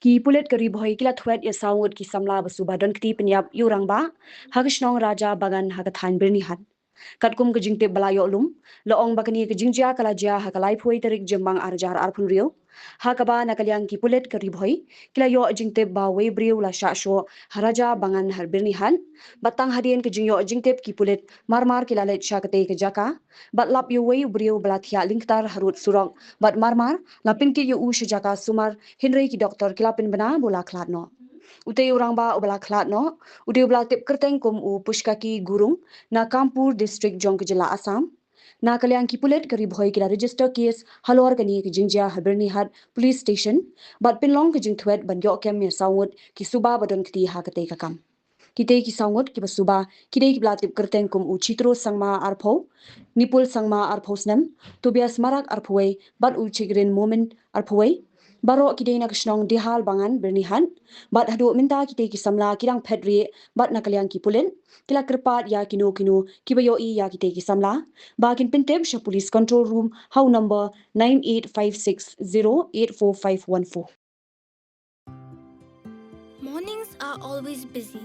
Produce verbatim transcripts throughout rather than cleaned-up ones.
Ki pulit ka Ri Bhoi ki la thwet ïa saw ngut ki samla ba suba don kti pynïap ïa u rangbah ha ka shnong Raja Bagan ha ka thaiñ Byrnihat. Katkum ka jingtip ba la ïoh lum, la ong ba kane ka jingjia ka la jia ha ka laiphew tarik Jymmang ar hajar arphew hynriew. Ha kaba na ka liang ki pulit ka Ri Bhoi ki la ïoh jingtip ba wei u briew u la shah shoh ha Raja Bagan ha Byrnihat. Bad tang hadien ka jingïoh jingtip ki pulit marmar ki la leit sha katei ka jaka bad lap ïa uwei u briew ba la thiah lyngktar harud surok bad marmar la pynkit ïa u sha jaka sumar, hynrei ki doktor ki la pynbna ba u la khlad noh. Utei u rangbah uba la khlad noh u dei uba la tip kyrteng kum u Pushkaki Gurung, na Kampur District jong ka jylla Assam. Na ka liang ki pulit ka Ri Bhoi ki la register case halor kane ka jingjia ha Byrnihat Police Station bad pynlong ka jingthwet ban ïoh kem ïa saw ngut ki suba ba don kti ha katei ka kam. Kitei ki saw ngut kiba suba ki dei kiba la tip kyrteng kum u Chitro Sangma arphew, Nipul Sangma arphew snem, Tobias Marak arphew wei bad u Chigrin Momin arphew wei. Baroh ki dei na ka shnong Dihal Bangan Byrnihat. Bad haduh mynta kitei ki samla ki dang phet rieh bad na ka liang ki pulit ki la kyrpad ïa kino kino kiba ïohi ïa kitei ki samla ba kin pyntip sha Police Control Room ha u number nine eight five six zero eight four five one four. Mornings are always busy.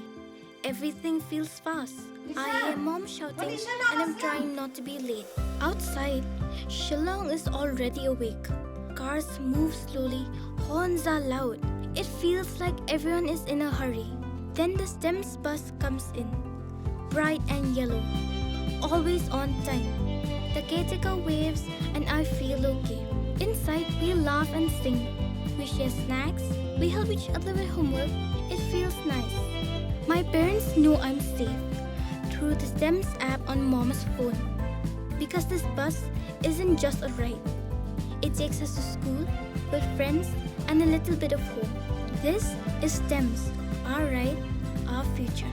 Everything feels fast. I hear mom shouting and I'm trying not to be late. Outside, Shillong is already awake. Cars move slowly, horns are loud. It feels like everyone is in a hurry. Then the STEMS bus comes in. Bright and yellow. Always on time. The caretaker waves and I feel okay. Inside, we laugh and sing. We share snacks. We help each other with homework. It feels nice. My parents know I'm safe through the STEMS app on mom's phone. Because this bus isn't just a ride, it takes us to school, with friends, and a little bit of home. This is STEMS, our ride, our future.